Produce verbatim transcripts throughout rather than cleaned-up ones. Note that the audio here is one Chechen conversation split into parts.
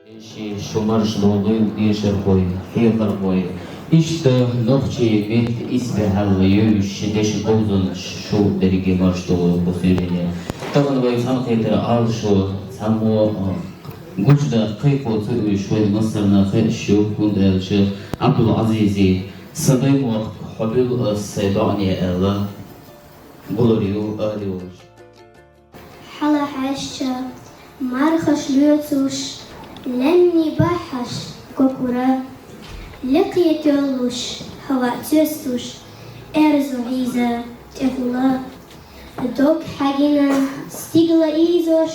Ши шу марш долу дешархой, хьехархой. Иштта нохчийн меттан исбаьхьалла йовзуш ши дешан говзанчаш шу дерриге марш долу кху суьйрене. Тахана вай цхьаьнакхетар Ӏалашо цхьаммо а гучудаккха кхайкхо ца оьшуш вайна массарна а хезаш ю, хӀунда аьлча Ӏабдул-Ӏазизан «Са дай мохк, хьо буьллу ас сайн доӀане» аьлла, гулар ю ари волуш. Хьала хьаьжча, мархаш лоьцуш, лаьмнийн баххьаш кокура, лекхе тоьллуш, хӀаваъ цоьстуш, аьрзу хьийза тӀехула, дог хьаьгина, стигала ийзош,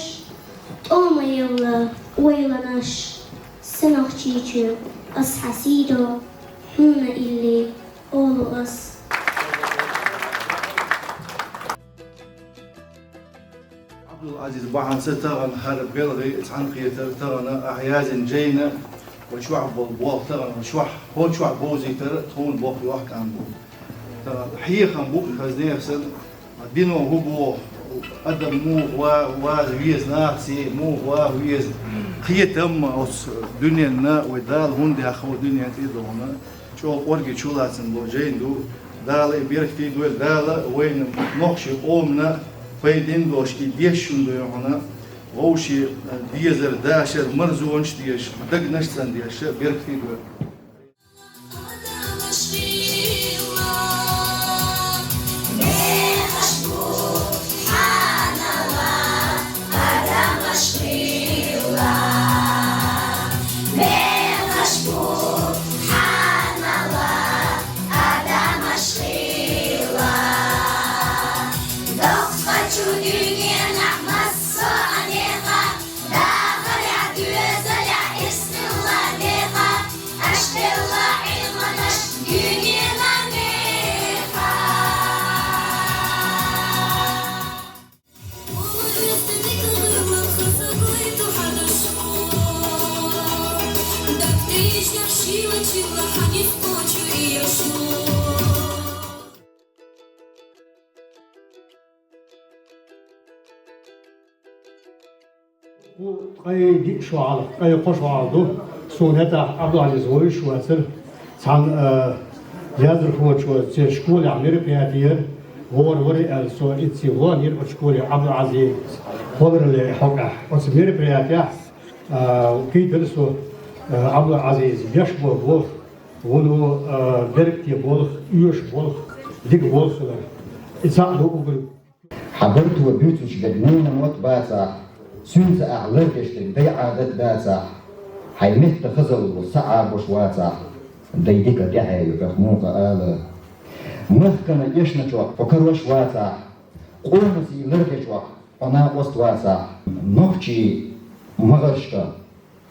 тӀома евла ойланаш, са Нохчийчоь, ас хьан сий до, хьуна илли олу ас. Ӏабдул-Ӏазиз, бахьана ца тахана хӀара белгӀи цхьаьнакхетар, тахана ахь язйина жайна, ва чохь болу болх тахана, ва чохь, хӀо чохь бовзийтар тхуна боккха йохкам бу. Тахана хьехам бу хаза нехан санна, дино хӀун боху, адам муха ва-, ваза веза, нахаца муха ваха веза, кхетам оцу дуьненна, вай Дала хӀунда яххо дуьнен тӀе а дохна, чӀогӀа кӀорге чулацам болу жайна ду. Дала и беркате дойла, Дала вайна нохчийн къомана пайденна долуш и дешна дуй хьуна, вовшийн дезар, дашар, марзонаш а дезаш, дагнаш а царна дезаш, беркате дойла. Ткъе диъ шо хьалха, ткъе кхо шо хьалха ду. Суна хӀетахь Ӏабдул-Ӏазиз вовзуш вацара. Цхьана, а, яздархочо церан школехь мероприяти яра, вогӀур вара аьлла, со ицци ваханера оцу школе Ӏабдул-Ӏазиз кхоллараллин хьокъехь. Оцу мероприятехь, а, кхийтира со, а, Ӏабдул-Ӏазиз беш болу болх, вуно, а, беркате болх, оьшу болх, дика болх хилар. И цхьаъ ду уггар. Хьан барто буьйцуш берг ненан мотт бацахь, цуьнца ахь лардеш дерг дай Ӏадат дацахь, хьайн метта хазалло са Ӏабош вацахь, дай дика тӀаьхье ю хьох муха ала. Махкана эшначохь хьо карош вацахь, къомаца лардечохь хьо накъост вацахь, нохчийн магӀаршка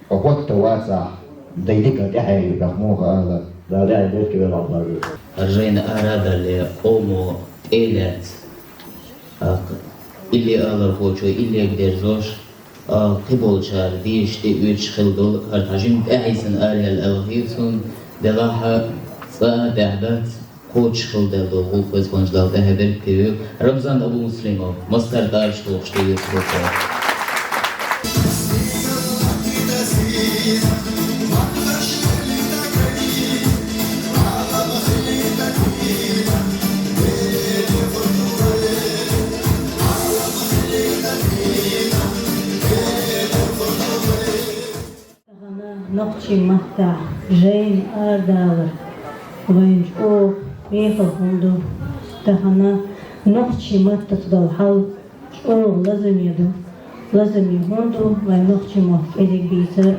хьо хӀотта вацахь, дай дика тӀаьхье ю хьох муха ала. Дала тӀаьхье беркате вела хьо. ХӀара жайна арадалале къомо тӀе а лаьцна, а, илли алархочо иллега дерзош, а, кхиболчара дезаш тӀе оьцуш хилла долу хӀара тхьажин тӀаьхье санна араяьлла аьлла хета суна, делахь а цкъа а тӀаьхьа дац. Кхочушхила даьлла долу гӀуллакх веза ванчу Дала тӀаьхье беркате войла. Рамзан Абумуслимов, мастар тӀараш тухуш тӀеоьцу хӀокхо. Тахана нохчийн маттахь жайна арадалар вайна чӀогӀа бехал хӀума ду. Тахана нохчийн маттаца долу хьал чӀогӀа лазаме ду. Лазаме хӀунда ду, вайн нохчийн мотт кӀезиг бийцар,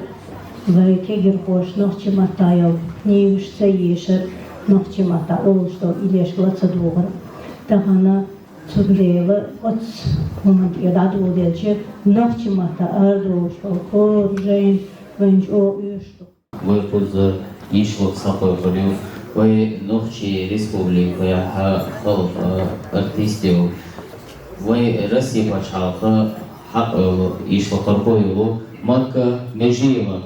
вайн кегирхоша нохчийн маттахь йолу книгаш ца ешар, нохчийн маттахь олуш долу иллеш ла ца догӀар. Тахана Цундела оцу хӀуманна тӀера дӀадоладелча, нохчийн маттахь арадолуш долу хӀора жайна вайна чӀогӀа оьшуш ду. Вай кхуза йишлакх схьакхойкхур ю, вай нохчийн республикехь халкъан артист ю, вай Россин пачхьалкхан хьакъ йолу йишлакхархо йолу Макка Межиева.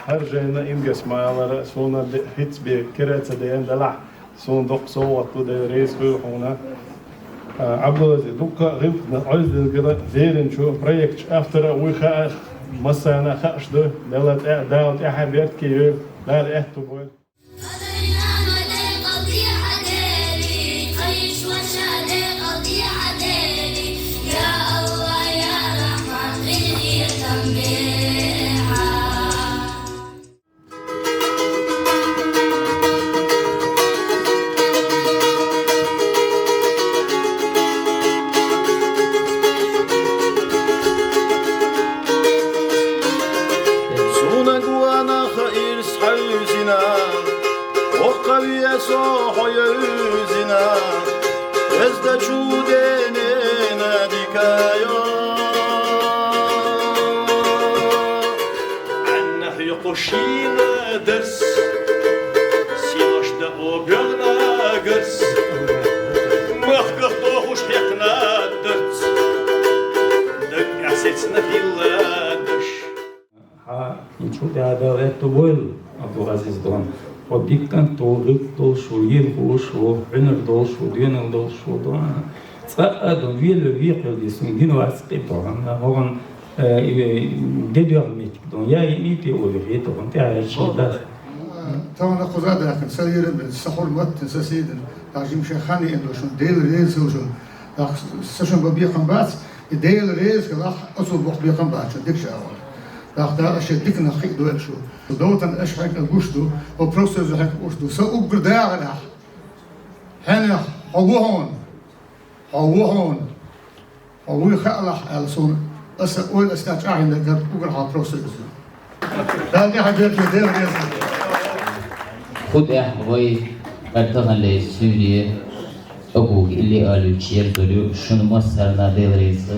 ХӀара жайна ингас ма аллара, суна де-, хӀинца бе кира ца деана делахь, суна доккха совгӀат ду, Дела реза хуьлда хьуна. А, Ӏабдулазиз, дуккха а гӀиллакхаш Ӏойза дилгара, Делан чу проекташ автора а вуй хаьа, массарна а хууш ду, Дала тӀе-, Дала тӀаьхье беркате йойла, Дала аьттув бойла. Суна гонах ирс хьаьвзина, воккхаве со хьо евзина, везачу Делана дика йо. Ӏанна хьоькху шийна дарс, синош да о бегӀна гарс, махках тохуш хьекхна дарц, даг къаьсецна хилла даш. Хьа, инчу да Дала аьттув бойла, Ӏабдулазиз дон. Хьо диккан тол гӀиллакх долуш ву, йина хууш ву, хьуьнар долуш ву, доьналла долуш ву, дон. Цкъа а дон, велаве векхалла дисун, гина вац къи дон. ХӀогӀан Э, и, де доьгӀна меттиг ду. Я и, и те уллехь, и тохана тӀаьхьа ши дац. Тахана кхуза даьккхина, са лерина бен, са хурматна, са сийдина, тӀаккха жима шайн хан йина ду шуна, Дела реза хуьлда шуна. ТӀаккха са шуна бан бекхам бац, и Дела реза хилахь, оцо боккха бекхам бац шуна, дика ша вара. ТӀаккха Дала аша дика нах хи а дойла шу. Довтан аша хьаьнга гуш ду, вопросаш хьаьнга гуш ду, са уггар дагӀарахь. Хьенех, хьо ву хьуна. Хьо ву хьуна, хьо вуй хаалахь аьлла суна, аса ойла аса тӀехь чӀагӀйина дерг уггар хьалха просто иза. Дала тӀехь беркате, Дела реза. Кху тӀехь вай, хӀара таханлерчу суьйре, тӀаккха илли алуьйтуш ерзор ю, шуна массарна Дела реза.